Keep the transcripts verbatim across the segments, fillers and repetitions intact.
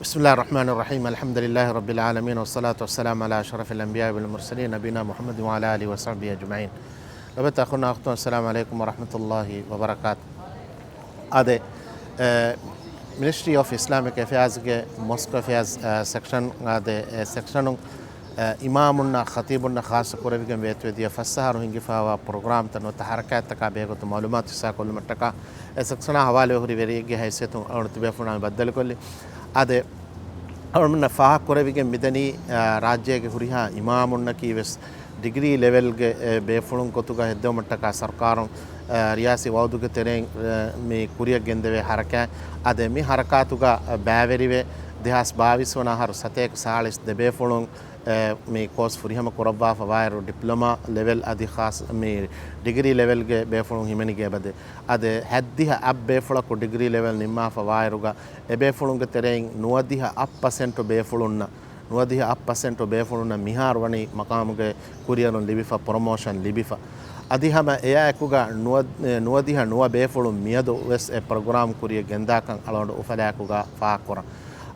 بسم الله الرحمن الرحيم. الحمد لله رب العالمين، والصلاة والسلام على أشرف الأنبياء والمرسلين، نبينا محمد وعلى آله وصحبه أجمعين. ލޮބުވެތި އަޚުންނާ އުޚްތުން، السلام عليكم ورحمة الله وبركاته. އާދެ، އެ، މިނިސްޓްރީ އޮފް އިސްލާމިކް އެފެއާޒްގެ މޮސްކް އެފެއާޒް، އެ، ސެކްޝަން، އާދެ، އެ ސެކްޝަނުން، އެ، އިމާމުންނާ ޚަތީބުންނާ ޚާއްޞަ ކުރެވިގެން ވޭތުވެދިޔަ ފަސް އަހަރު ހިނގިފައިވާ ޕްރޮގްރާމްތައް ނުވަތަ ހަރަކާތްތަކާ ބެހޭގޮތުން މައުލޫމާތު ހިއްސާކޮށްލުމަށްޓަކާ އެ ސެކްޝަނާ ހަވާލުވެ ހުރި ވެރިއެއްގެ ހައިސިއްޔަތުން އަޅުގަނޑު ތިބޭފުޅުންނާ ބައްދަލުކޮށްލީ. އާދެ، އަޅުގަނޑުމެންނަށް ފާހަގަކުރެވިގެން މިދަނީ، އާ، ރާއްޖޭގެ ހުރިހާ އިމާމުންނަކީ ވެސް ޑިގްރީ ލެވެލްގެ، އެ، ބޭފުޅުން ގޮތުގަ ހެއްދެވުމަށްޓަކާ ސަރުކާރުން، އާ، ރިޔާސީ ވައުދުގެ ތެރެއިން، އާ، މި ކުރިއަށް ގެންދެވޭ ހަރަކާތް. އާދެ، މި ހަރަކާތުގަ، އާ، ބައިވެރިވެ، ދެހާސް ބާވީސް ވަނަ އަހަރު ސަތޭކަ ސާޅީސް ދެ ބޭފުޅުން، އެ، މި ކޯސް ފުރިހަމަ ކުރައްވާފަ ވާއިރު، ޑިޕްލޮމާ ލެވެލް އަދި ޚާއްސަ މި ޑިގްރީ ލެވެލްގެ ބޭފުޅުން ހިމެނިގެން އެބަދޭ. އާދެ، ހަތްދިހަ އަށް ބޭފުޅަކު ޑިގްރީ ލެވެލް ނިންމާފަ ވާއިރުގަ، އެ ބޭފުޅުންގެ ތެރެއިން ނުވަދިހަ އަށް ޕަސެންޓު ބޭފުޅުންނަށް، ނުވަދިހަ އަށް ޕަސެންޓު ބޭފުޅުންނަށް މިހާރު ވަނީ މަޤާމުގެ ކުރިއަރުން ލިބިފަ، ޕްރޮމޯޝަން ލިބިފަ. އަދި ހަމަ އެއާއެކުގަ ނުވަ-، އެ، ނުވަދިހަ ނުވަ ބޭފުޅުން މިއަދު ވެސް އެ ޕްރޮގްރާމް ކުރިއަށް ގެންދާކަން އަޅުގަނޑު އުފަލާއެކުގަ ފާހަގަކުރަން.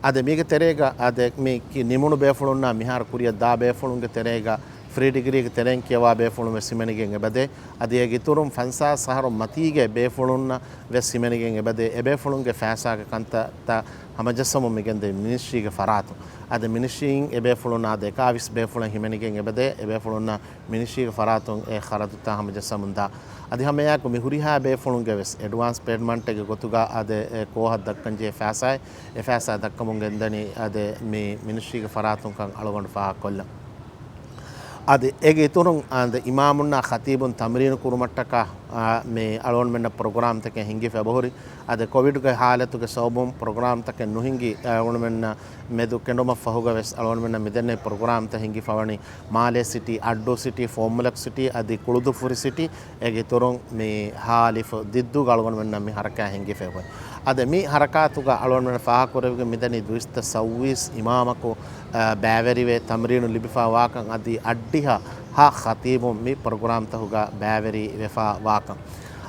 އާދެ، މީގެ ތެރޭގަ، އާދެ، މި ކި-، ނިމުނު ބޭފުޅުންނާ މިހާރު ކުރިއަށް ދާ ބޭފުޅުންގެ ތެރޭގަ ފްރީ ޑިގްރީގެ ތެރެއިން ކިޔަވާ ބޭފުޅުން ވެސް ހިމެނިގެން އެބަދޭ. އަދި އޭގެ އިތުރުން ފަންސާސް އަހަރު މަތީގެ ބޭފުޅުންނަށް ވެސް ހިމެނިގެން އެބަދޭ. އެބޭފުޅުންގެ ފައިސާގެ ކަންތައްތައް ހަމަޖައްސަމުން މިގެންދެވި މިނިސްޓްރީގެ ފަރާތުން. އަދި މިނިސްޓްރީން އެބޭފުޅުން އާދެ އެކާވީސް ބޭފުޅެއް ހިމެނިގެން އެބަދޭ. އެބޭފުޅުންނަށް މިނިސްޓްރީގެ ފަރާތުން އެ ޚަރަދުތައް ހަމަޖައްސަމުންދާ. އަދި ހަމައެއާއެކު މި ހުރިހާ ބޭފުޅުންގެ ވެސް އެޑްވާންސް ޕޭމަންޓެއްގެ ގޮތުގަ އާދެ އެ ކޯހަށް ދައްކަންޖެހޭ ފައިސާއެއް، އެ ފައިސާ ދައްކަމުން ގެންދަނީ އާދެ މި މިނިސްޓްރީގެ ފަރާތުން ކަން އަޅުގަނޑު ފާހަގަކޮށްލަން. އަދި އޭގެ އިތުރުން އާދެ އިމާމުންނާ ޚަތީބުން ތަމްރީނު ކުރުމަށްޓަކާ، އާ، މި އަޅުގަނޑުމެންނަށް ޕްރޮގްރާމްތަކެއް ހިންގިފަ އެބަހުރި. އަދި ކޮވިޑްގެ ހާލަތުގެ ސަބަބުން ޕްރޮގްރާމްތަކެއް ނުހިންގި، އާ، އަޅުގަނޑުމެންނަށް މެދު ކެނޑުމަށް ފަހުގަ ވެސް އަޅުގަނޑުމެންނަށް މިދެންނެވި ޕްރޮގްރާމްތައް ހިންގިފަވަނީ މާލޭ ސިޓީ، އައްޑޫ ސިޓީ، ފޯމުލަކް ސިޓީ، އަދި ކުޅުދުއްފުރި ސިޓީ. އޭގެ އިތުރުން މި ހާލިފު ދިއްދޫގަ އަޅުގަނޑުމެންނަށް މި ހަރަކާތް ހިންގިފައި އޮތް. އަދި މި ހަރަކާތުގަ އަޅުގަނޑުމެން ފާހަގަކުރެވިގެން މިދަނީ ދުއިސައްތަ ސައުވީސް އިމާމަކު، އަ، ބައިވެރިވެ ތަމްރީނު ލިބިފައި ވާކަން އަދި އަށްޑިހަ ހަ ޚަތީބުން މި ޕްރޮގްރާމްތަކުގަ ބައިވެރިވެފައި ވާކަން.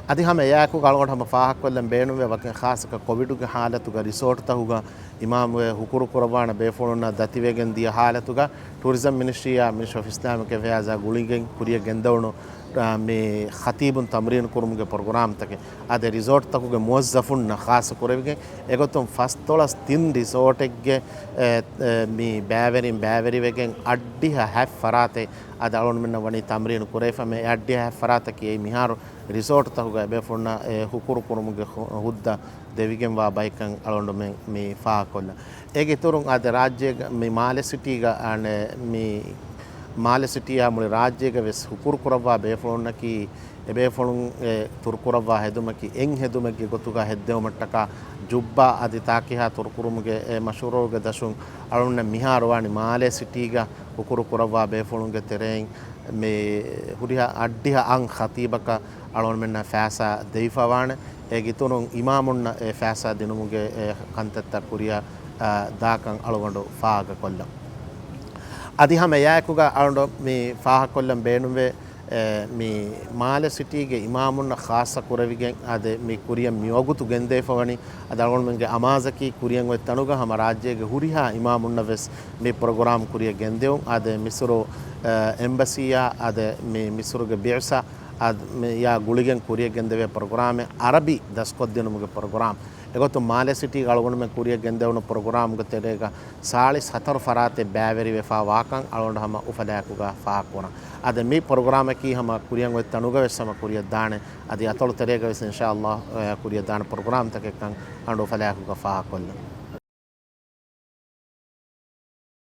އަދި ހަމަ އެއާއެކުގަ އަޅުގަނޑު ހަމަ ފާހަގަކޮށްލަން ބޭނުންވޭ ވަކިން ޚާއްޞަކޮށް ކޮވިޑުގެ ހާލަތުގަ ރިސޯޓްތަކުގަ އިމާމުވެ ހުކުރު ކުރައްވާނެ ބޭފުޅުންނަށް ދަތިވެގެން ދިޔަ ހާލަތުގަ ޓޫރިޒަމް މިނިސްޓްރީއާ މިނިސްޓްރީ އޮފް އިސްލާމިކް އެފެއާޒާ ގުޅިގެން ކުރިއަށް ގެންދަވުނު، އާ، މި ޚަތީބުން ތަމްރީނު ކުރުމުގެ ޕްރޮގްރާމްތަކެއް އަދި ރިސޯޓްތަކުގެ މުވައްޒަފުންނަށް ޚާއްޞަ ކުރެވިގެން އެގޮތުން ފަސްދޮޅަސް ތިން ރިސޯޓެއްގެ، އެ، އެ، މި ބައިވެރިން ބައިވެރިވެގެން އަށްޑިހަ ހަތް ފަރާތެއް އަދި އަޅުގަނޑުމެންނަށް ވަނީ ތަމްރީނު ކުރެވިފަ. މި އަށްޑިހަ ހަތް ފަރާތަކީ އެއީ މިހާރު ރިސޯޓްތަކުގަ އެބޭފުޅުންނަށް އެ ހުކުރު ކުރުމުގެ ހު-، ހުއްދަ ދެވިގެންވާ ބައެއްކަން އަޅުގަނޑުމެން މި ފާހަގަކޮށްލަން. އޭގެ އިތުރުން އާދެ ރާއްޖޭގަ މި މާލެ ސިޓީގަ އަނެއް މި މާލެ ސިޓީއާ މުޅި ރާއްޖޭގަ ވެސް ހުކުރު ކުރައްވާ ބޭފުޅުންނަކީ އެބޭފުޅުން އެ ތުރުކުރައްވާ ހެދުމަކީ އެއް ހެދުމެއްގެ ގޮތުގަ ހެއްދެވުމަށްޓަކާ ޖުއްބާ އަދި ތާކިހާ ތުރުކުރުމުގެ އެ މަޝްވަރުގެ ދަށުން އަޅުގަނޑު މިހާރު ވާނީ މާލެ ސިޓީގަ ހުކުރު ކުރައްވާ ބޭފުޅުންގެ ތެރެއިން މި ހުރިހާ އަށްޑިހަ އަށް ޚަތީބަކަށް އަޅުގަނޑުމެންނަށް ފައިސާ ދެވިފަވާނެ. އޭގެ އިތުރުން އިމާމުންނަށް އެ ފައިސާ ދިނުމުގެ އެ ކަންތައްތައް ކުރިއަށް، އާ، ދާކަން އަޅުގަނޑު ފާހަގަކޮށްލަން. އަދި ހަމަ އެއާއެކުގަ އަޅުގަނޑު މި ފާހަގަކޮށްލަން ބޭނުންވޭ، އެ، މި މާލެ ސިޓީގެ އިމާމުންނަށް ޚާއްޞަ ކުރެވިގެން އަދެ މި ކުރިއަށް މިވަގުތު ގެންދެވިފަވަނީ. އަދި އަޅުގަނޑުމެންގެ އަމާޒަކީ ކުރިއަށް އޮތް ތަނުގަ ހަމަ ރާއްޖޭގެ ހުރިހާ އިމާމުންނަށް ވެސް މި ޕްރޮގްރާމް ކުރިއަށް ގެންދެވުން. އާދެ، މިސުރު، އަ، އެމްބަސީއާ އާދެ، މި މިސުރުގެ ބިޢުސާ އާދެ، މި ޔާ ގުޅިގެން ކުރިއަށް ގެންދެވޭ ޕްރޮގްރާމެއް އަރަބި ދަސްކޮށްދިނުމުގެ ޕްރޮގްރާމް. އެގޮތުން މާލެ ސިޓީގަ އަޅުގަނޑުމެން ކުރިއަށް ގެންދެވުނު ޕްރޮގްރާމްގެ ތެރޭގަ ސާޅީސް ހަތަރު ފަރާތެއް ބައިވެރިވެފަ ވާކަން އަޅުގަނޑު ހަމަ އުފަލާއެކުގަ ފާހަގަކުރަން. އާދެ، މި ޕްރޮގްރާމަކީ ހަމަ ކުރިއަށް އޮތް ތަނުގަ ވެސް ހަމަ ކުރިއަށް ދާނެ. އަދި އަތޮޅު ތެރޭގަ ވެސް އިންޝާﷲ، އެ، ކުރިއަށް ދާނެ ޕްރޮގްރާމްތަކެއްކަން އަޅުގަނޑު އުފަލާއެކުގަ ފާހަގަކޮށްލަން.